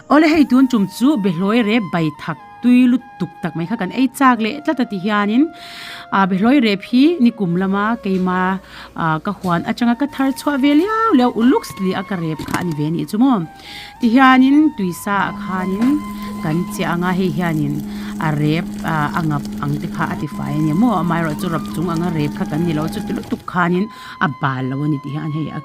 Awle hei tun tum chu behlawi rep bai thak tui lutuk tak mai kha kan ei chak leh tlat a ti hianin ah behlawi rep hi nikum lama keima ah ka huan atanga ka thar chhuah ve liau liau uluk li a ka rep kha a ni ve a nih chu maw ti hianin tuisa ah khanin kan chiah anga hei hianin a rep ah a ngap ang te kha a ti fai a ni maw amaherawhchu rap chung anga rep kha kan ni lo chuti lutuk khanin a bal lo a ni tih hian hei a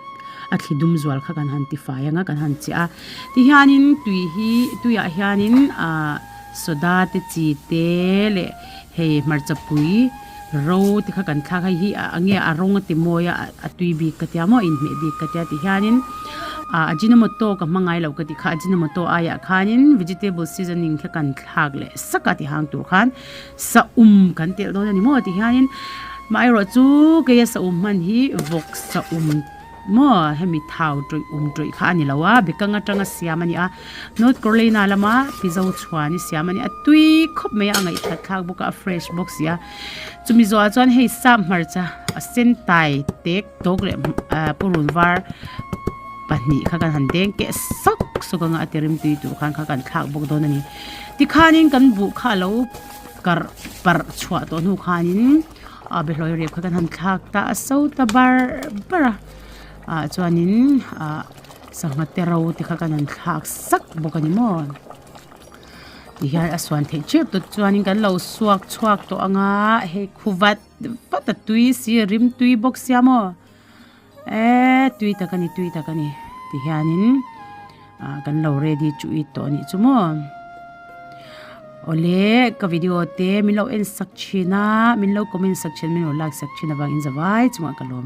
a thli dum zual kha kan han ti fai anga kan han chiah a. Tihianin tui hi tuiah hianin ahh soda te chi te leh hei hmarcha pui ro te kha kan thlak a hei hi a nge a rawng a ti mawi a a tui bik ka tia maw a inhmeh bik ka tia tihianin ah ajinomoto ka hma ngai loh ka tih kha ajinomoto aiah khanin vegetable seasoning kha kan thlak leh sak a ti hang tur khan saum kan telh dawn a ni maw tihianin amaherawhchu keia saum hman hi vawk saum. Maw hemi thau tawih um tawih kha a ni lo a bekang atanga siam a ni a North Carolina lama Pizo chhuan i siam a ni a tui khawp mai a a ngaihthat thlak bawk a a fresh bawk si a chumi zawhah chuan hei sap hmarcha a sen tai tek tawk leh ah purun var pahnih kha kan han deng keh sawk sawk anga a ti rim tui tur khan kha kan thlak bawk dawn a ni tikhanin kan buh kha a lo karh parh chhuah tawh hnu khanin. a behlawi rep kha kan han thlak ta a so ta bar bar a ah chuanin ah sangha te ro te kha kan han thlak sak bawk a ni maw tihian a suan theih teuh tawh chuanin kan lo suak chhuak tawh ang a hei khu vat vat a tui si a rim tui bawk sia maw eee tui tak a ni tui tak a ni tihianin ah kan lo ready chu i tawh a nih chu maw awle ka video te min lo en sak thin a min lo comment sak thin a min lo like sak thin avangin zavai chungah ka lawm.